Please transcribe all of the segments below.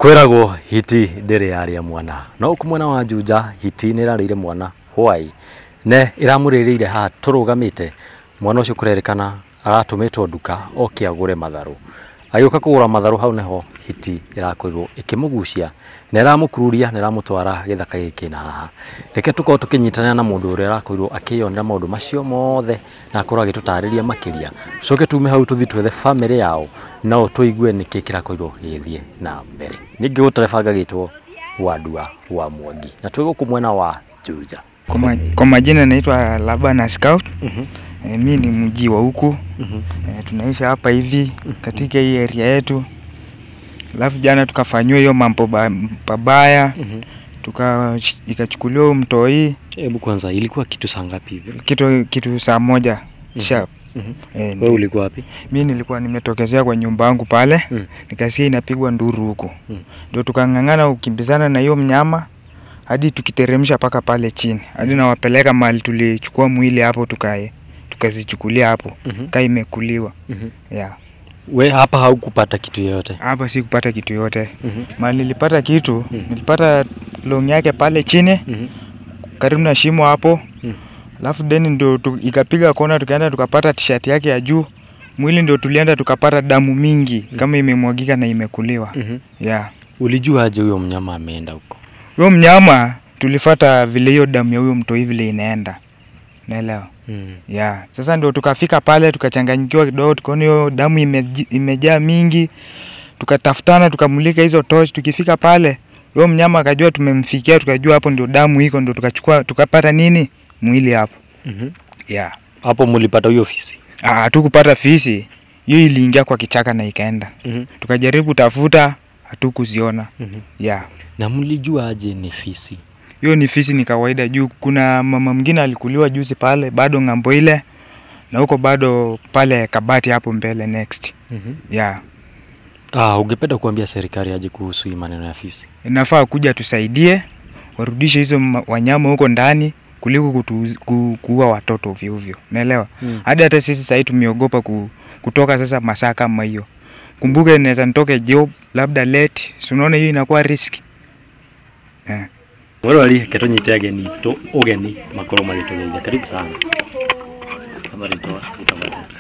Kwĩragwo hiti ndĩrĩ yarĩa mwana, no gũkũ mwena wa Juja hiti nĩ ĩrarĩire mwana hwai ne ĩramũrĩrĩire haha tũrũgamĩte. Mwana ũcio kũrerĩkana aratũmĩtwo nduka oke agũre matharũ. Agĩũka kũgũra matharũ hau nĩho hiti ĩrakorirwo ĩkĩmũgucia na ĩramũkururia na ĩramũtwara gĩthaka gĩkĩ na haha. Reke tũkorwo tũkĩnyitanĩra na mũndũ ũrĩa ũrakorirwo akĩyonera maũndũ macio mothe na akorwo agĩtũtarĩria makĩria. Tũcoke tume hau tũthiĩ twethe bamĩrĩ yao nao tũigue nĩkĩ kĩrakorirwo gĩgĩthiĩ na mbere. Niĩ ngĩgũtereba ngagĩtwo Wandua wa Mwangi na twĩ gũkũ mwena wa Juja. Kwa majina naitwa Labana Scout. Mi ni mji wa huku. Tunaishi hapa hivi katika hii area yetu. Alafu jana tukafanyiwa hiyo mambo mabaya. Ikachukuliwa mtoi. Hebu kwanza ilikuwa kitu saa ngapi hivi? Kitu saa 1 sharp. Wewe ulikuwa wapi? Mi nilikuwa nimetokezea kwa nyumba yangu pale. Nikasikia inapigwa nduru huko. Ndio tukang'ang'ana ukimbizana na hiyo mnyama hadi tukiteremsha paka pale chini. Hadi nawapeleka mahali tulichukua mwili hapo tukazichukulia hapo. Kaa imekuliwa. Yeah. We hapa haukupata kitu yoyote? Hapa sikupata kitu yoyote. Mahali nilipata kitu, nilipata long yake pale chini. Karibu na shimo hapo. Alafu then ndio ikapiga kona tukaenda tukapata t-shirt yake ya juu. Mwili ndio tulienda tukapata damu mingi kama imemwagika na imekuliwa. Yeah. Ulijua aje huyo mnyama ameenda huko? Huyo mnyama tulifuata vile hiyo damu ya huyo mtoi vile inaenda. Naelewa? Yeah. Sasa ndio tukafika pale tukachanganyikiwa kidogo, tukaona hiyo damu imejaa mingi. Tukatafutana tukamulika hizo torch, tukifika pale huyo mnyama akajua tumemfikia, tukajua hapo ndio damu iko, ndio tukachukua tukapata nini? Mwili hapo. Yeah. Hapo mlipata huyo fisi? Hatukupata fisi. Hiyo iliingia kwa kichaka na ikaenda. Tukajaribu kutafuta, hatukuziona. Yeah. Na mlijua aje ni fisi? Hiyo ni fisi ni kawaida juu kuna mama mwingine alikuliwa juzi pale bado ngambo ile na huko bado pale kabati hapo mbele next. Yeah. Ungependa kuambia serikali aje kuhusu hii maneno ya fisi? Inafaa kuja tusaidie, warudishe hizo wanyama huko ndani kuliko kuua watoto ovyo ovyo. Unaelewa? Hadi hata sisi sasa tumeogopa kutoka sasa masaa kama hiyo. Kumbuke naweza nitoke job labda late, si unaona hiyo inakuwa risk. Mwarori reke tũnyite ageni ũgeni makorwo magĩtũgeithia. Karibu sana.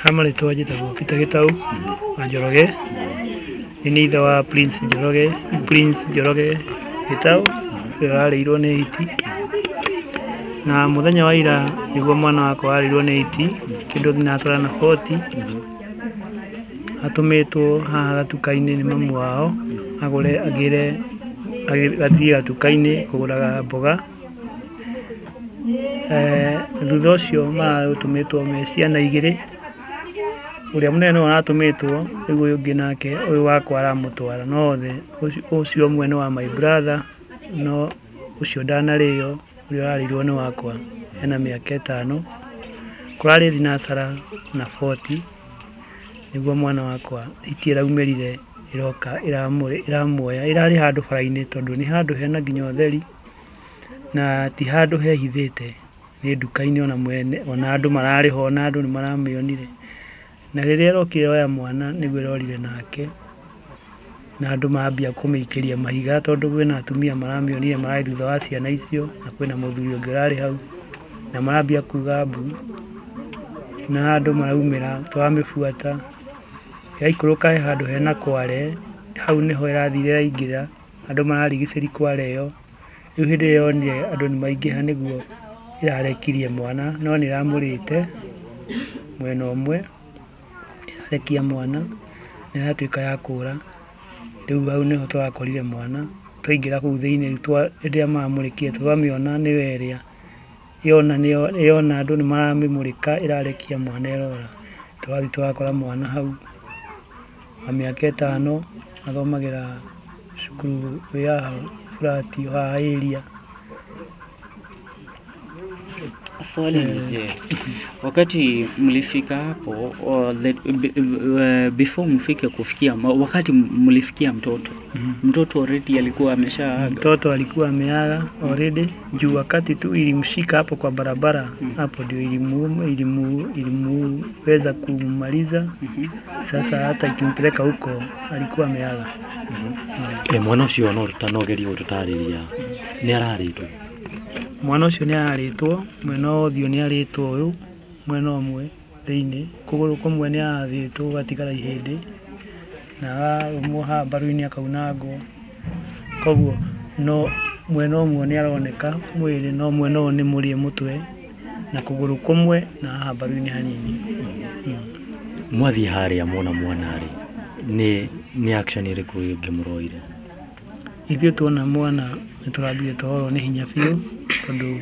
Marĩtwa njĩtagwo Peter Gĩtau wa Njoroge. Nĩ ithe wa Prince Njoroge, Prince Njoroge Gĩtau ũrĩa warĩirwo nĩ hiti. Na mũthenya wa ira nĩguo mwana wakwa warĩirwo nĩ hiti kĩndũ thinacara na 40. Atũmĩtwo haha gatuka-inĩ nĩ mamu wao agũre agĩre gathiĩ gatuka-inĩ kũgũraga mboga. Thutha ũcio maratũmĩtwo me ciana igĩrĩ, ũrĩa mũnene nĩwe aratũmĩtwo, rĩu ũyũ ũngĩ nake ũyũ wakwa aramũtwara, no othe ũcio ũmwe nĩ wa my brother, no ũcio ndanarĩo, ũrĩa ũrarĩirwo nĩ wakwa, ena mĩaka 5. Kũrarĩ thinacara na 40 nĩguo mwana wakwa hiti ĩraumĩrire ĩroka ĩramuoya, ĩrarĩ handũ bara-inĩ tondũ nĩ handũ hena nginya ũtheri na ti handũ hehithĩte, nĩ nduka-inĩ ona mwene ona andũ mararĩ ho ona andũ nĩ maramĩonire. Na rĩrĩa ĩrokire yoya mwana nĩguo ĩrorire nake na andũ mambia kũmĩikĩria mahiga tondũ kwĩna atumia maramĩonire mararĩ thutha wa ciana icio na kwĩna mũthuri ũngĩ ũrarĩ hau na marambia kuga mbu na andũ maraumĩra twamĩbuata yaikũrũka he handũ hena kware, hau nĩho ĩrathire ĩraingĩra, andũ mararigicĩria kware ĩyo. Rĩu hĩndĩ ĩrĩa yonire andũ nĩ maingĩha nĩguo ĩrarekirie mwana, no nĩ ĩramũrĩte mwena ũmwe, ĩrarekia mwana na ĩratuĩka ya kũra. Rĩu hau nĩho tũrakorire mwana, twaingĩra kũu thĩinĩ hĩndĩ ĩrĩa maramũrĩkire twamĩona nĩyo ĩrĩa yona andũ nĩ maramĩmũrĩka ĩrarekia mwana ĩrora. Twathiĩ tũrakora mwana hau wa mĩaka 5 athomagĩra cukuru wĩ haha burati haha area. Swali ni je, wakati mlifika hapo before mfike kufikia wakati mlifikia mtoto, mtoto already alikuwa ameshaaga? Mtoto alikuwa ameaga already juu wakati tu ilimshika hapo kwa barabara, hapo ndio ilimuweza kumaliza. Sasa hata ikimpeleka huko alikuwa ameaga. Mwana ũcio no gerie gũtũtarĩria nĩ ararĩtwo. Mwana ũcio nĩ ararĩtwo mwena wa ũthiũ, nĩ arĩtwo ũyũ mwena ũmwe thĩinĩ, kũgũrũ kũmwe nĩ arathĩtwo gũgatigara ihĩndĩ na akarũmwo haha mbaru-inĩ akaunangwo. Koguo no mwena ũmwe nĩ aroneka mwĩrĩ, no mwena ũyũ nĩ mũrĩe mũtwe na kũgũrũ kũmwe na haha mbaru-inĩ hanini. Mwathiĩ harĩa mwona mwana rĩ, nĩ action ĩrĩkũ ĩngĩ mũroire? Ithuĩ tuona mwana nĩ tũrambire tworwo nĩ hinya biũ, tondũ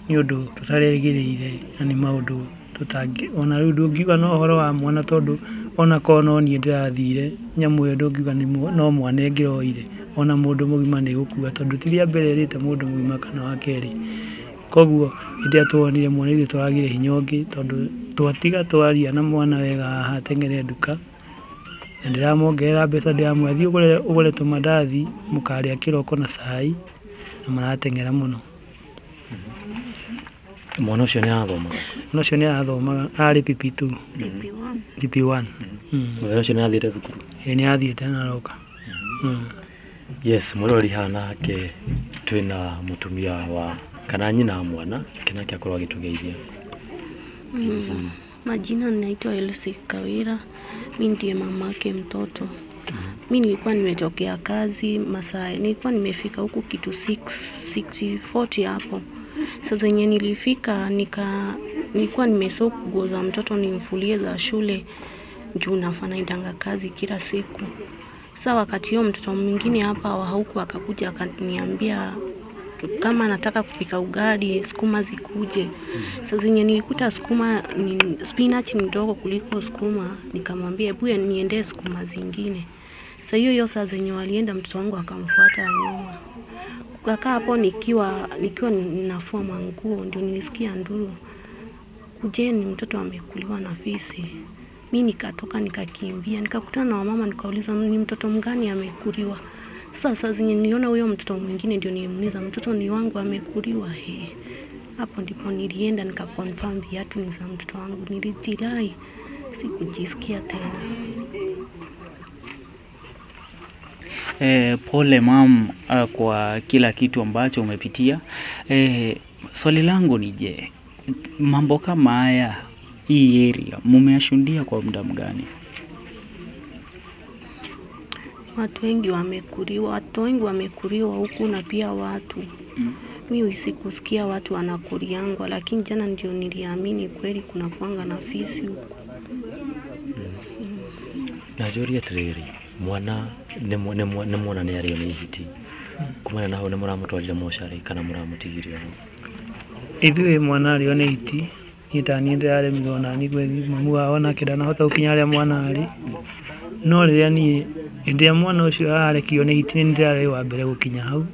nĩ ũndũ tũtarerĩgĩrĩire na nĩ maũndũ tũtangĩ ona rĩu ndũngiuga no ũhoro wa mwana, tondũ ona korwo no niĩ ndĩrathire nyamũ ĩyo ndũngiuga no mwana ĩngĩroire, ona mũndũ mũgima nĩ gũkua, tondũ ti rĩa mbere ĩrĩte mũndũ mũgima kana wa kerĩ. Koguo hĩndĩ ĩrĩa tuonire mwana ithuĩ tũragire hinya ũngĩ, tondũ twatiga twaria na mwana wega haha ateng'ere nduka, na ndĩramuongerera mbeca, ndĩramwĩra thiĩ ũgũre tũmandathi mũkarĩa kĩroko na cai, na marateng'era mũno. Mwana ũcio nĩ arathomaga? Mwana ũcio nĩ arathomaga, arĩ PP2. PP1. Mũthenya ũcio nĩ athiĩte thukuru? Ĩĩ nĩ athiĩte na aroka. Yes, mũrori haha nake twĩna mũtumia wa kana nyina wa mwana nake akorwo agĩtũgeithia. Majina ninaitwa Elsie Kawira, mi ndiye mamake mtoto. Mi nilikuwa nimetokea kazi masaa, nilikuwa nimefika huku kitu 6:40 hapo. Sasa yenye nilifika nilikuwa nimesoak nguo za mtoto nimfulie za shule juu nafanya idanga kazi kila siku. Sasa wakati hiyo mtoto mwingine hapa wa huku akakuja akaniambia kama nataka kupika ugali sukuma zikuje. Sasa yenye nilikuta sukuma ni spinach ni ndogo kuliko sukuma, nikamwambia hebu niendee sukuma zingine. Sasa hiyo saa zenye walienda mtoto wangu akamfuata nyuma. Kukaa hapo nikiwa ninafua manguo ndio nilisikia nduru, kujeni mtoto amekuliwa na fisi. Mimi nikatoka nikakimbia, nikakutana na wamama nikauliza ni mtoto mgani amekuliwa. Sasa zenye niliona huyo mtoto mwingine ndio nilimuuliza mtoto ni wangu amekuliwa he. Hapo ndipo nilienda nikaconfirm viatu ni za mtoto wangu. Nilitilai, sikujisikia tena. Pole mam kwa kila kitu ambacho umepitia. Swali langu ni je, mambo kama haya hii area mumeyashuhudia kwa muda mgani? Watu wengi wamekuliwa, watu wengi wamekuliwa huku na pia watu. Mimi sikusikia watu wanakuliangwa, lakini jana ndio niliamini kweli kuna kuanga na fisi huku. Na njũrie atĩrĩrĩ, mwana nĩ mwana nĩ arĩo nĩ hiti. Kumana na hau nĩ mũramũtwarire mocarĩ kana mũramũtigire hau? Ithuĩ mwana arĩo nĩ hiti, niĩ ta niĩ ndĩraremirwo na niĩ gwetha mamu wao nake ndanahota gũkinya harĩa mwana arĩ. No rĩrĩa niĩ hĩndĩ ĩrĩa mwana ũcio arekio nĩ hiti nĩ ndĩrarĩ wa mbere gũkinya hau.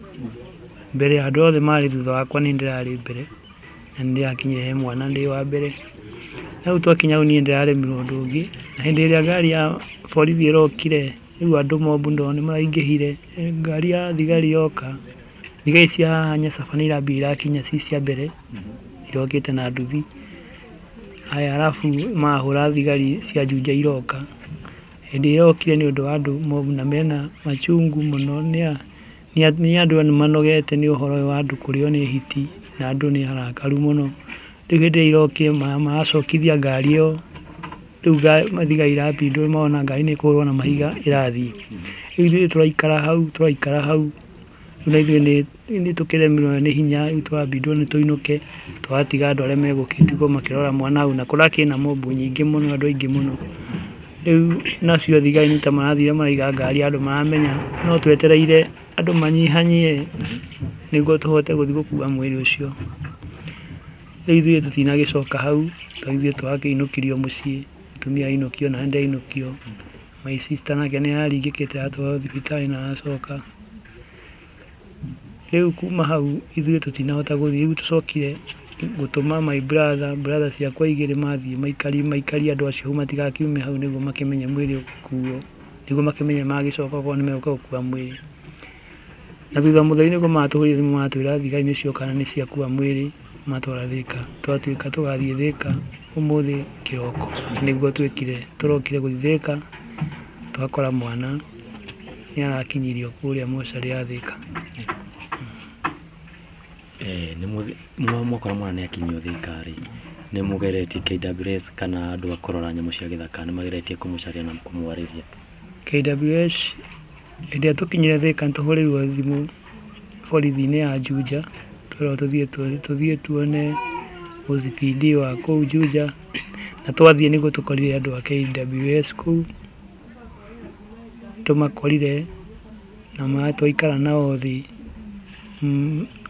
Mbere ya andũ othe marĩ thutha wakwa nĩ ndĩrarĩ mbere, na nĩ ndĩrakinyire he mwana ndĩ wa mbere. Na rĩu twakinya hau niĩ ndĩraremirwo ũndũ ũngĩ, na hĩndĩ ĩrĩa ngari ya borithi ĩrokire, rĩu andũ mobu ndona nĩ maraingĩhire, ngari ya thigari yoka, thigari cia haha Nyacaba nĩ irambia irakinya ci cia mbere, irokĩte na nduthi. Haya arabu mahũra thigari cia Juja iroka. Hĩndĩ ĩrokire nĩ ũndũ wa andũ mobu na mena machungu mũno, nĩ andũ nĩ manogete nĩ ũhoro ũyũ wa andũ kũrĩo nĩ hiti, na andũ nĩ arakaru mũno. Rĩu hĩndĩ ĩrĩa irokire maracokithia ngari ĩyo, rĩu thigari irambindwo mona ngari nĩ ĩkũhũrwo na mahiga ĩrathiĩ. Rĩu ithuĩ tũraikara hau, rĩu na ithuĩ nĩ tũkĩremirwo nĩ hinya, rĩu tũrambindwo nĩ tũinũke, twatiga andũ arĩa megũkĩtigwo makĩrora mwana hau, na kũrakĩrĩ na mobu nyingĩ mũno, andũ aingĩ mũno. Rĩu nacio thigari nĩ ta marathire maraiga ngari andũ maramenya, no twetereire andũ manyihanyie nĩguo tũhote gũthiĩ gũkua mwĩrĩ ũcio. Rĩu ithuĩ tũtinagĩcoka hau, tondũ ithuĩ twakĩinũkirio mũciĩ, mũtumia ainũkio na ndainũkio. My sister nake nĩ aringĩkĩte atwarwo thibitarĩ na acoka. Rĩu kuma hau ithuĩ tũtinahota gũthiĩ, rĩu tũcokire gũtũma my brother ciakwa igĩrĩ mathiĩ maikarie andũ acio hau matigakiume hau nĩguo makĩmenye mwĩrĩ ũgĩkuo, nĩguo makĩmenye magĩcoka okorwo nĩ megũka gũkua mwĩrĩ. Na thutha mũtheri nĩguo matũhũrire thimũ matwĩra thigari nĩ cioka na nĩ ciakua mwĩrĩ matwara Thĩka. Twatuĩka tũgathiĩ Thĩka ũmũthĩ kĩroko, na nĩguo twĩkire, tũrokire gũthiĩ Thĩka twakora mwana Nĩ arakinyirio kũrĩa mocarĩ ya Thika. Nĩ mwakora mwana nĩ akinyio Thika rĩ, nĩ mũgeretie KWS kana andũ a kũrora nyamũ cia gĩthaka nĩ mageretie kũmũcaria na kũmwarĩria? KWS hĩndĩ ĩrĩa tũkinyire Thika nĩ tũhũrĩirwo thimũ borithi-inĩ ya Juja, twerwo tũthiĩ tuone OCPD wa kũu Juja, na twathiĩ nĩguo tũkorire andũ a KWS kũu, tũmakorire na twaikara nao thĩ,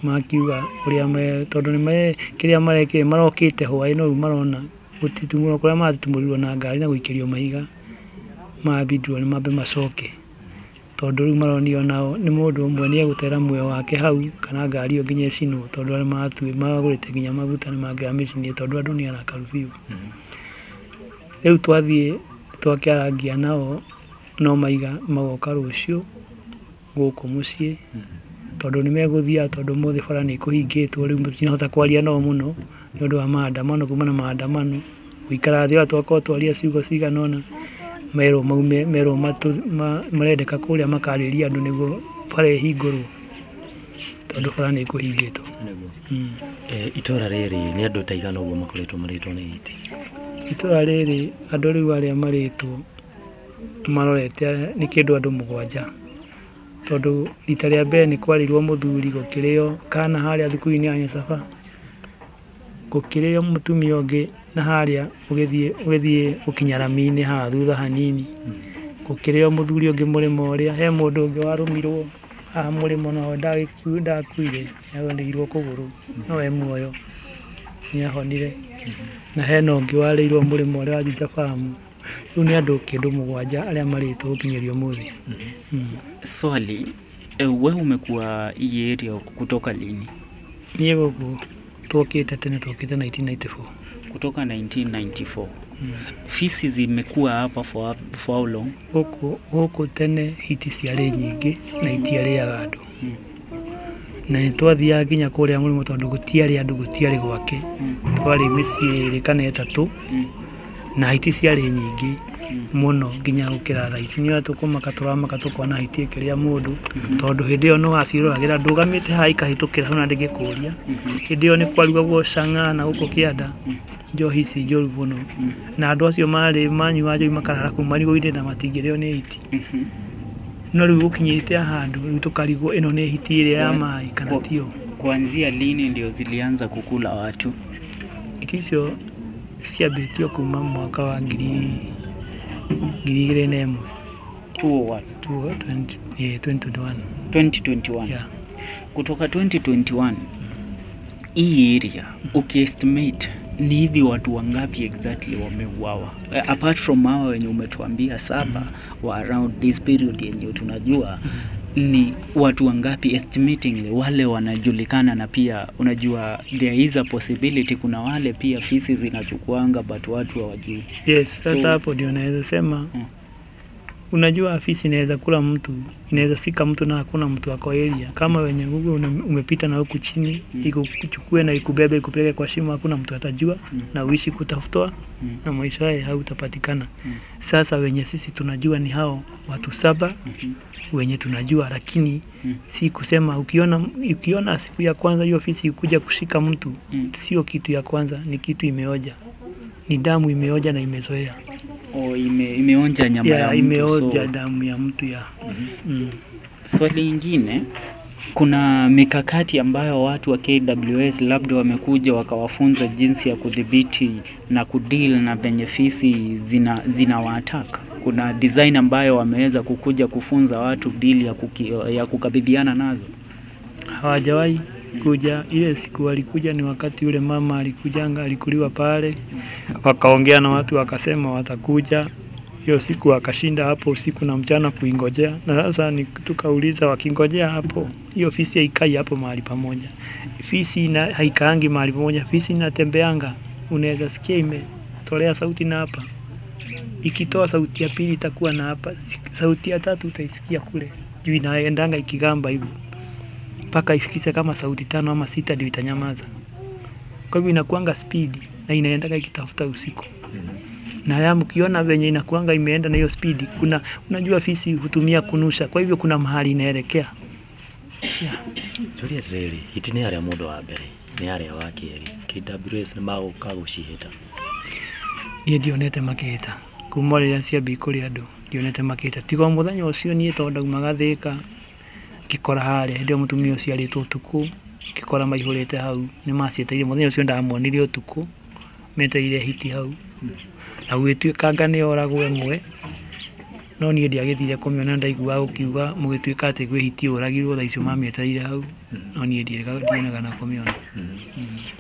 makiuga ũrĩa tondũ nĩ kĩrĩa marekire marokĩte hwaĩ no rĩu marona gũtitumũrwo kũrĩa maratutumũrirwo na ngari na gũikĩrio mahiga, mabindirwo nĩ mambe macoke tondũ rĩu maronio nao nĩ mũndũ ũmwe nĩ egũtera muoyo wake hau kana ngari ĩyo nginya ĩcinwo tondũ arĩa magũrĩte nginya maguta nĩ mangĩramĩcinire tondũ andũ nĩ arakaru biũ. Rĩu twathiĩ twakĩarangia nao no maiga magoka rũciũ gũkũ mũciĩ tondũ nĩ megũthiaga tondũ ũmũthĩ bara nĩ ĩkũhingĩtwo rĩu mũtinahota kwaria nao mũno nĩ ũndũ wa maandamano kuma na maandamano gũikara thĩ twakorwo twaria ciugo cigana ũna merwo maume merwo marendeka kũrĩa makarĩria andũ nĩguo bara ĩhingũrwo tondũ bara nĩ ĩkũhingĩtwo. Itũra rĩrĩ nĩ andũ ta aigana ũguo makoretwo marĩtwo nĩ hiti? Itũra rĩrĩ andũ rĩu arĩa marĩtwo marorete nĩ kĩndũ andũ 7 tondũ rita rĩa mbere nĩ kwarĩirwo mũthuri gũkĩrĩo kana harĩa thukuru-inĩ ya Nyacaba, gũkĩrĩo mũtumia ũngĩ na harĩa ũgĩthiĩ gũkinya rami-inĩ haha thutha hanini, gũkĩrĩo mũthuri ũngĩ mũrĩmo ũrĩa, he mũndũ ũngĩ warũmirwo haha mũrĩmo no ndakuire nĩarondeirwo kũgũrũ no e muoyo nĩahonire, na hena ũngĩ warĩirwo mũrĩmo ũrĩa wa Juja Farm. Rĩu nĩ andũ kĩndũ 7 arĩa marĩtwo gũkinyĩria ũmũthĩ. Swali, wewe umekuwa hii area kutoka lini? Niĩ gũkũ twokĩte tene, twokĩte 1994. Kutoka 1994. Fisi zimekuwa hapa for how long? Gũkũ tene hiti ciarĩ nyingĩ na itiarĩaga andũ. Na nĩ twathiaga nginya kũrĩa mũrĩmo tondũ gũtiarĩ andũ, gũtiarĩ gwake. Twarĩ mĩciĩ 2 kana 3 na hiti ciarĩ nyingĩ mũno nginya gũkĩra thaa ici. Nĩ tũkũmaka tũramaka tũkona hiti ĩkĩrĩa mũndũ tondũ hĩndĩ ĩyo no waciroragĩra ndũgamĩte haha ikahĩtũkĩra hau na ndĩngĩkũria. Hĩndĩ ĩyo nĩ kwarugagwo cang'a na gũkũ kĩanda, njohi ici njũru mũno, na andũ acio marĩ manyua njohi makarara kũu marigũ-inĩ na matingĩrĩo nĩ hiti. No rĩu gũkinyĩte handũ rĩu tũkarigwo ĩno nĩ hiti ĩrĩa ya maĩ kana tio. Kuanzia lini ndio zilianza kukula watu? Hiti icio ciambĩtio kuma mwaka wa 2001. 2021. 2021. Yeah. Kutoka 2021 hii area ukiestimate ni hivi watu wangapi exactly wameuawa? Apart from hawa wenye umetuambia 7 wa around this period yenye tunajua, ni watu wangapi estimatingly wale wanajulikana? Na pia unajua there is a possibility kuna wale pia fisi zinachukuanga but watu hawajui. Yes, sasa hapo ndio naweza sema unajua fisi inaweza kula mtu, inaweza sika mtu na hakuna mtu ako area. Kama wenye Google umepita na huku chini, ikuchukue na ikubebe ikupeleke kwa shimo, hakuna mtu atajua na uishi kutafutwa na maisha yao hautapatikana. Sasa wenye sisi tunajua ni hao watu 7 wenye tunajua, lakini si kusema ukiona siku ya kwanza hiyo fisi ikuja kushika mtu, sio kitu ya kwanza, ni kitu imeoja. Ni damu imeoja na imezoea. Imeonja nyama ya mtu. Imeonja damu ya mtu ya. Swali lingine, kuna mikakati ambayo watu wa KWS labda wamekuja wakawafunza jinsi ya kudhibiti na kudeal na penye fisi zinawataka? Kuna design ambayo wameweza kukuja kufunza watu deal ya kukabidhiana nazo? Hawajawahi kuja. Ile siku walikuja ni wakati yule mama alikujanga, alikuliwa pale, wakaongea na watu wakasema watakuja. Hiyo siku wakashinda hapo usiku na mchana kuingojea. Na sasa ni tukauliza wakingojea hapo, hiyo fisi haikai hapo mahali pamoja. Fisi haikaangi mahali pamoja, fisi inatembeanga. Unaweza sikia imetolea sauti na hapa, ikitoa sauti ya pili itakuwa na hapa, sauti ya tatu utaisikia kule juu, inaendanga ikigamba hivyo mpaka ifikishe kama sauti 5 ama 6 ndio itanyamaza. Kwa hivyo inakuanga speed na inaendaga ikitafuta usiku. Na ya mkiona venye inakuanga imeenda na hiyo speed, kuna unajua fisi hutumia kunusha, kwa hivyo kuna mahali inaelekea. Yeah. Njũrie atĩrĩrĩ, hiti nĩ yarĩa mũndũ wa mbere, nĩ yarĩa wa kerĩ, KWS nĩ magũka gũcihĩta? Niĩ ndionete makĩhĩta kuma rĩrĩa ciambia kũrĩa andũ, ndionete makĩhĩta tiga o mũthenya ũcio. Niĩ tondũ ndaumaga Thĩka, ngĩkora harĩa hĩndĩ ĩyo mũtumia ũcio arĩtwo ũtukũ, ngĩkora maihũrĩte hau, nĩ macietereire. Mũthenya ũcio ndamonire ũtukũ metereire hiti hau, na gũgĩtuĩkanga nĩ yoragwo ĩmwe, no niĩ ndiagĩthire kũmĩona. Ndaiguaga gũkiuga mũgĩtuĩka atĩ kwĩ hiti yũragirwo thaa icio mamĩetereire hau, no niĩ ndionaga na kũmĩona.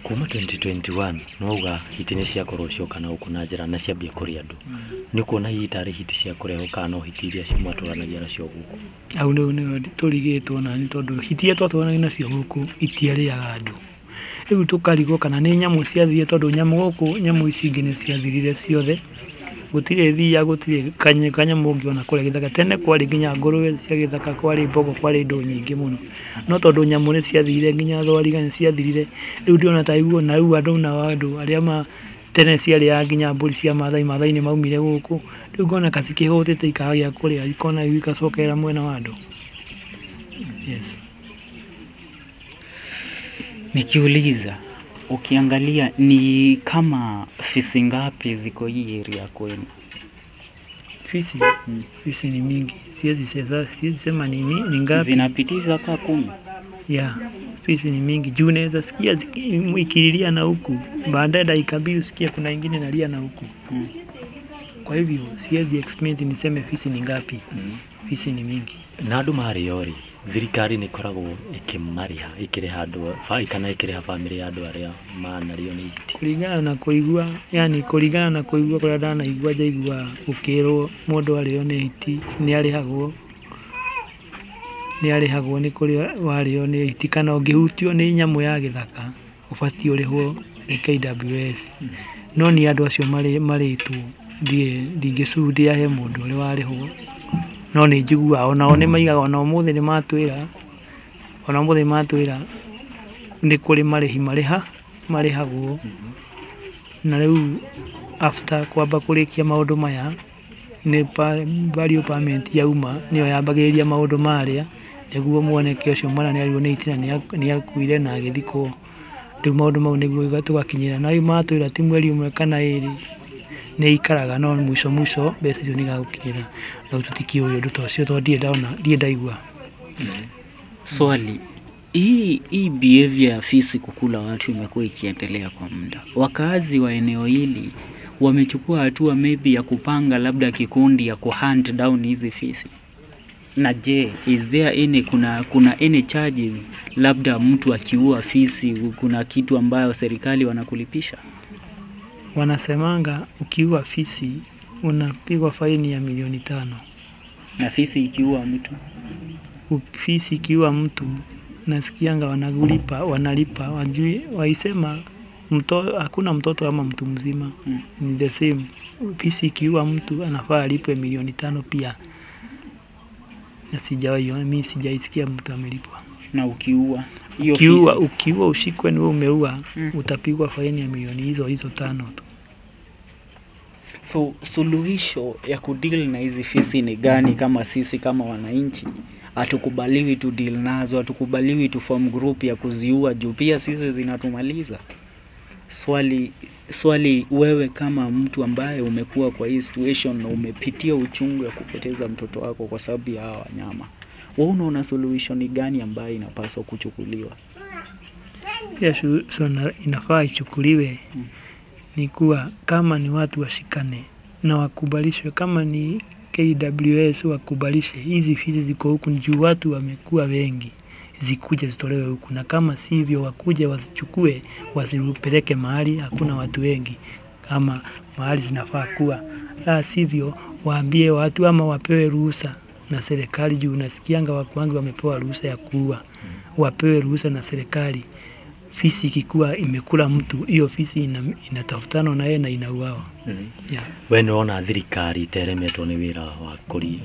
Kuma 2021 nĩwauga hiti nĩ ciakorwo cioka na gũkũ na njĩra na ciambia kũrĩa andũ. Nĩ ũkuona hihi tarĩ hiti cia kũrehwo kana no hiti iria mwatũranagia nacio gũkũ? Hau nĩho nĩho tũrigĩtwo nani, tondũ hiti iria twatũranagia nacio gũkũ itiarĩaga andũ. Rĩu tũkarigwo kana nĩ nyamũ ciathire, tondũ nyamũ gũkũ, nyamũ ici ingĩ nĩ ciathirire ciothe. Gũtirĩ thiia, gũtirĩ kanyamũ ũngĩona kũrĩa gĩthaka. Tene kwarĩ nginya ngũrwe cia gĩthaka, kwarĩ mbogo, kwarĩ indo nyingĩ mũno, no tondũ nyamũ nĩ ciathirire, nginya thwariga nĩ ciathirire, rĩu ndĩrona ta iguo. Na rĩu andũ nao, andũ arĩa ma tene ciarĩaga nginya mbũri cia Mathai, Mathai nĩ maumire gũkũ. Rĩu ngona ka cikĩhũtĩte ikaga gĩa kũrĩa, ikona rĩu igacokerera mwena wa andũ. Yes. Nikiuliza, ukiangalia ni kama fisi ngapi ziko hii area kwenu? Fisi, fisi ni mingi, siwezi sema ni ngapi. Zinapitiza kaa 10? Yeah, fisi ni mingi juu unaweza sikia ikililia na huku, baadaye dakika mbili usikie kuna ingine inalia na huku. Kwa hivyo siwezi explain niseme fisi ni ngapi. Fisi ni mingi. Na andũ marĩo rĩ, thirikari nĩ ĩkoragwo ĩkĩmarĩha, ĩkĩrĩha andũ kana ĩkĩrĩha bamĩrĩ ya andũ arĩa manarĩo nĩ hiti? Kũringana na kũigua, yani kũringana na kũigua kũrĩa ndanaigua, njaigua gũkĩrwo mũndũ arĩo nĩ hiti nĩ arĩhagwo, nĩ arĩhagwo nĩ kũrĩa warĩo nĩ hiti, kana ũngĩhutio nĩ nyamũ ya gĩthaka ũbatiĩ ũrĩhwo nĩ KWS. No niĩ andũ acio marĩtwo ndingĩcudia he mũndũ ũrĩa warĩhwo, no nĩ njiguaga onao nĩ maigaga, ona ũmũthĩ nĩ matwĩra, ona ũmũthĩ matwĩra nĩ kũrĩ marĩhi marĩhagwo. Na rĩu after kwamba kũrĩkia maũndũ maya, nĩ burial permit yauma, nĩyo yambagĩrĩria maũndũ marĩa, nĩguo muoneke ũcio mwana nĩ arĩirwo nĩ hiti na nĩ akuire na agĩthikwo. Rĩu maũndũ mau nĩguo tũgakinyĩra. Na rĩu matwĩra ti mweri ũmwe kana ĩrĩ nĩ ikaraga, no mũico mũico mbeca icio nĩ igagũkinyĩra. No tũtikĩũĩ ũndũ ta ũcio tondũ ndirĩ ndona, ndirĩ ndaigua. Swali, hii behavior ya fisi kukula watu imekuwa ikiendelea kwa muda. Wakazi wa eneo hili wamechukua hatua maybe ya kupanga labda kikundi ya kuhunt down hizi fisi? Na je, is there any, kuna any charges labda mtu akiua fisi, kuna kitu ambayo serikali wanakulipisha? Wanasemanga ukiua fisi unapigwa faini ya milioni 5. Na fisi ikiua mtu? Fisi ikiua mtu nasikianga wanalipa, wajui waisema hakuna mtoto ama mtu mzima. Ni the same. Fisi ikiua mtu anafaa alipwe milioni 5 pia. Na sijawahi, mimi sijaisikia mtu amelipwa. Na ukiua hiyo fisi? Ukiua ushikwe ni wewe umeua, utapigwa faini ya milioni hizo hizo 5 tu. So suluhisho ya kudeal na hizi fisi ni gani? Kama sisi kama wananchi hatukubaliwi tu deal nazo, hatukubaliwi tu form group ya kuziua juu pia sisi zinatumaliza. Swali, wewe kama mtu ambaye umekuwa kwa hii situation na umepitia uchungu ya kupoteza mtoto wako kwa sababu ya hawa wanyama, wewe unaona solution ni gani ambayo inapaswa kuchukuliwa? Ya inafaa ichukuliwe ni kuwa kama ni watu washikane na wakubalishwe, kama ni KWS wakubalishe hizi fisi ziko huku juu watu wamekuwa wengi, zikuje zitolewe huku, na kama sivyo wakuje wasichukue, wasipeleke mahali hakuna watu wengi kama mahali zinafaa kuwa. La sivyo waambie watu ama wapewe ruhusa na serikali, juu unasikianga watu wangi wamepewa ruhusa ya kuua, wapewe ruhusa na serikali. Fisi ikikuwa imekula mtu, hiyo fisi inatafutana na yeye na inauawa. Yeah. We nĩwona thirikari iteremetwo nĩ wĩra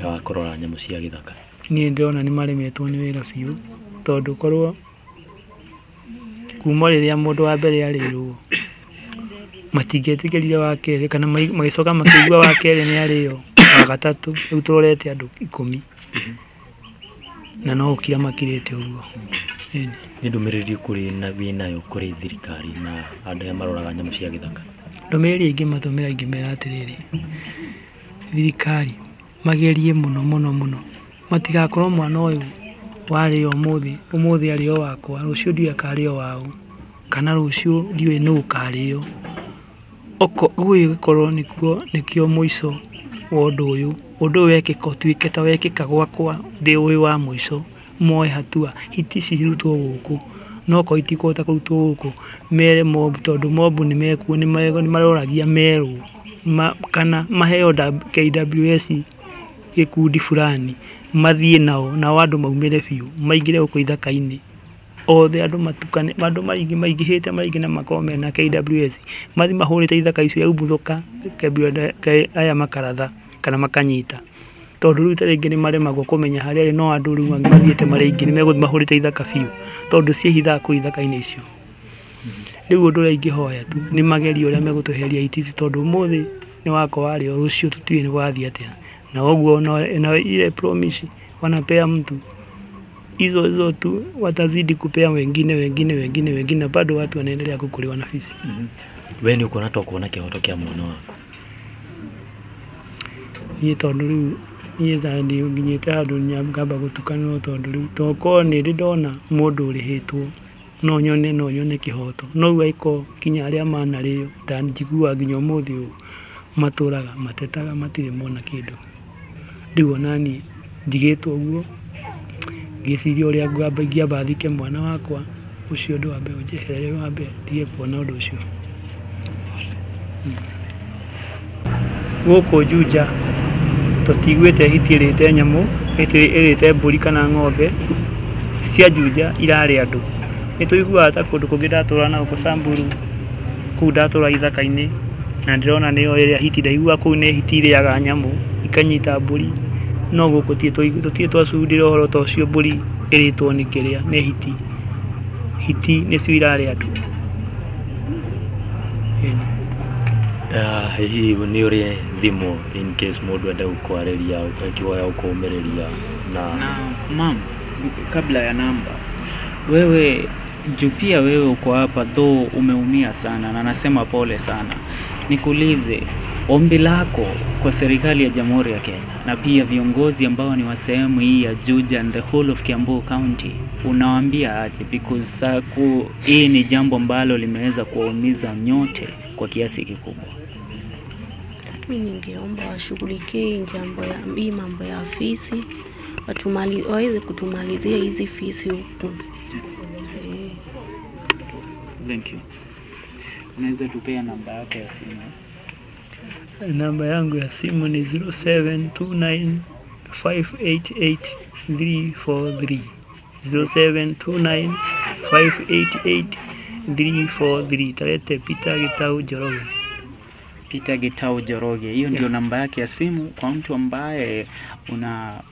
wa kũrora nyamũ cia gĩthaka? Niĩ ndĩrona nĩ maremetwo nĩ wĩra biũ, tondũ korwo kuma rĩrĩa mũndũ wa mbere arĩirwo Matingĩetĩkĩrire wa kerĩ kana magĩcoka makĩigua wa kerĩ nĩ arĩo wa gatatũ, rĩu tũrorete andũ 10 na no gũkira makirĩte ũguo. Nĩ ndũmĩrĩri kũrĩ na wĩnayo kũrĩ thirikari na andũ arĩa maroraga nyamũ cia gĩthaka? Ndũmĩrĩri ingĩmatũmĩra ingĩmera atĩrĩrĩ, thirikari magerie mũno mũno mũno matigakorwo mwana ũyũ warĩo ũmũthĩ, ũmũthĩ arĩo wakwa, rũciũ ndiũĩ akarĩo waũ, kana rũciũ ndiũĩ nũ ũkarĩo. Gũgĩkorwo nĩkĩo mũico wa ũndũ ũyũ, ũndũ ũyũ wekĩka ũtuĩke ta wekĩka gwakwa ndĩ ũyũ wa mũico, moe hatua, hiti ici irutwo gũkũ, no korwo itikũhota kũrutwo gũkũ mere mob, tondũ mob nĩmekuo nĩmaroragia merwo kana maheo KWS gĩkundi fulani mathiĩ nao, nao andũ maumĩre biũ maingĩre gũkũ ithaka-inĩ othe, andũ matukane, andũ maingĩhĩte maingĩ na makorwo mena KWS mathiĩ mahũrĩte ithaka icio yaumbuthũka aya makaratha kana makanyita, tondũ rĩu ta rĩngĩ nĩ maremagwo kũmenya harĩa no andũ rĩu mathiĩte marĩ aingĩ nĩ megũthiĩ mahũrĩte ithaka biũ tondũ ciĩhithaga kũu ithaka-inĩ icio. Rĩu ũndũ ũrĩa ingĩhoya tu nĩ magerie ũrĩa megũtweheria hiti ici, tondũ ũmũthĩ nĩ wakwa warĩo, rũciũ tũtiũĩ nĩ gwathiĩ atĩa. Na ũguo na ile promise wanapea mtu hizo hizo tu watazidi kupea wengine wengine wengine wengine, na bado watu wanaendelea kukuliwa na fisi. We nĩ ũkuona ta ũkuona kĩhoto kĩa mwana waku? Niĩ tondũ rĩu niĩ ta nginyĩte handũ ngamba gũtukanĩrwo, tondũ rĩu tokorwo nĩ ndĩ ndona mũndũ ũrĩhĩtwo no nyone kĩhoto, no rĩu angĩkorwo nginya arĩa manarĩo njiguaga nginya ũmũthĩ ũyũ matũraga matetaga matirĩ mona kĩndũ. Rĩu ona niĩ ndigĩtwo ũguo ngĩciria ũrĩa ingĩamba thike mwana wakwa, ũcio ũndũ wa mbere ũnjeherere wa mbere ndige kuona ũndũ ũcio. Gũkũ Juja tũtiguĩte hiti ĩrĩte nyamũ, hiti ĩrĩte mbũri kana ng'ombe cia Juja irarĩa andũ. Nĩ tũiguaga ta kũndũ kũngĩ ndatũra na gũkũ Samburu, kũu ndatũra ithaka-inĩ na ndĩrona nĩyo ĩrĩa hiti ndaigua kũu nĩ hiti irĩaga nyamũ ikanyita mbũri, no gũkũ tũtirĩ twacundĩra ũhoro ta ũcio mbũri ĩrĩtwo nĩ kĩrĩa nĩ hiti. Hiti nĩcio irarĩa andũ. Hihi nĩ ũrĩ thimũ in case mũndũ ende gũkwarĩria ũkihoya gũkũũmĩrĩria? Na ma'am, kabla ya namba, wewe juu pia wewe uko hapa though umeumia sana na nasema pole sana, nikuulize ombi lako kwa serikali ya Jamhuri ya Kenya na pia viongozi ambao ni wa sehemu hii ya Juja and the whole of Kiambu County, unawaambia aje? Because hii ni jambo ambalo limeweza kuwaumiza nyote kwa kiasi kikubwa. Mimi ningeomba washughulikie hii mambo ya fisi, waweze kutumalizia hizi fisi huku. Thank you. Unaweza tupea namba yako ya simu? Namba yangu ya simu ni 0729588343. 0729588343. Tarete Peter Gitau Njoroge. Peter Gitau Njoroge. Hiyo ndio namba yake ya simu kwa mtu ambaye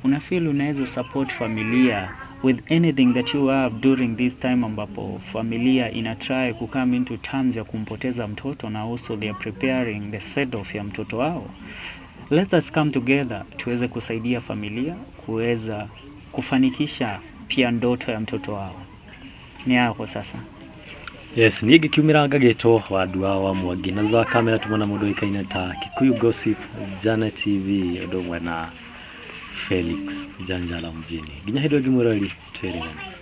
una feel unaweza support familia with anything that you have during this time ambapo familia ina try ku come into terms ya kumpoteza mtoto na also they are preparing the send off ya mtoto wao. Let us come together tuweze kusaidia familia kuweza kufanikisha pia ndoto ya mtoto wao. Ni yako sasa. Yes, niĩ ngĩkiumĩra ngagĩtwo Wandua wa Mwangi na thutha wa kamera tumona mũndũ ũĩkaine ta Kikuyu Gossip, Janet TV, ũndũ ũmwe na Felix Janjala mjini. Nginya hĩndĩ ĩngĩ mwĩroreri, twĩrĩgane.